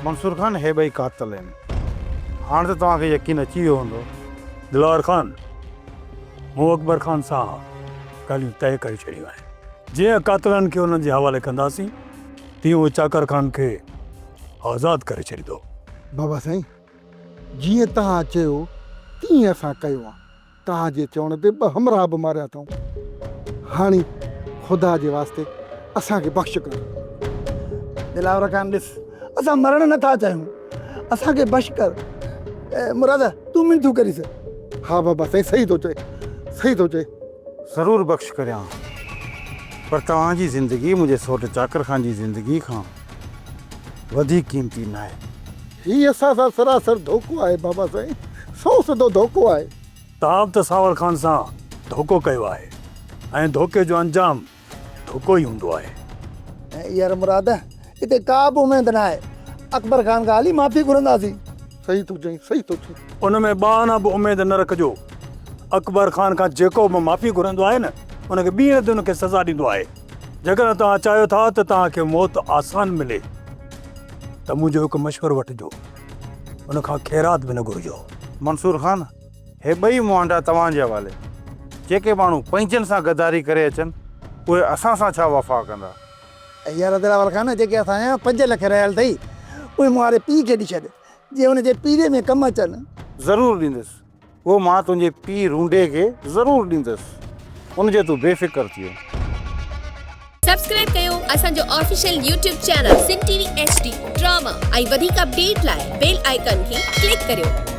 منصور خان هي ٻئي قاتل آهن. هاڻ ته توهان کي يقين اچي ويو هوندو. دلاور خان، مون اڪبر خان سان ڳالهيون طئي ڪري ڇڏيون آهن. جيئن قاتلن کي انهن جي حوالي ڪنداسين، تيئن هو چاڪر خان کي آزاد ڪري ڇڏيندو. بابا سائين، جيئن توهان چيو تيئن اسان ڪيو آ. توهان جي چوڻ تي ٻه همراهه به ماريا اٿئون. هاڻي خدا جي واسطي اسان کي بخش ڪر. دلاور خان ڏس اسان مرڻ نه ٿا چاهيون. اسان کي بخش ڪر. مراد تون منٿون ڪريس. ها بابا سائين صحيح ٿو چئي صحيح ٿو چئي. ضرور بخش ڪريان پر توهان جي زندگي منهنجي سوٽ چاڪر خان جي زندگي کان وڌيڪ قيمتي ناهي. هي اسان سان سراسر ڌوڪو آهي بابا سائين سنئون سڌو ڌوڪو آهي. توهان به ته سانول خان سان ڌوڪو ڪيو آهي ۽ ڌوڪي جو انجام ڌوڪو ئي هوندو آهي. يار مراد هتي ڪا به اميد ناهي اڪبر خان کان هلي معافي گهرنداسين. صحيح ٿو چئين صحيح ٿو چئين. ان ۾ ٻه آنا به اميد نه رکجو. اڪبر خان کان جيڪو به معافي گهرندو آهي نه ان کي ٻيهر تي ان کي سزا ڏيندو آهي. جيڪڏهن توهان چاهيو ٿا ته توهان کي موت آسان ملي ته منهنجو هڪ مشورو وٺجو، ان کان خيرات به نه گهرجو. منصور خان، هي ٻئي مهانڊا توهان جي حوالي. جيڪي ماڻهو پنهنجن سان غداري ڪري اچن، اهي اسان سان ڇا وفا ڪندا؟ يار دلاور خان، جيڪي اسان جا پنج لک رهيل اٿئي، اهي مون واري پيء کي ڏئي ڇڏ، جيئن هن جي پيريء ۾ ڪم اچن. ضرور ڏيندس. اهو مان تنهنجي پيء رونڊي کي ضرور ڏيندس، ان جي تون بي فڪر ٿي وڃ. سبسڪرائب ڪيو اسان جو official YouTube channel Sindh T V H D drama ۽ وڌيڪ اپڊيٽ لاء بيل آئيڪان کي ڪلڪ ڪريو.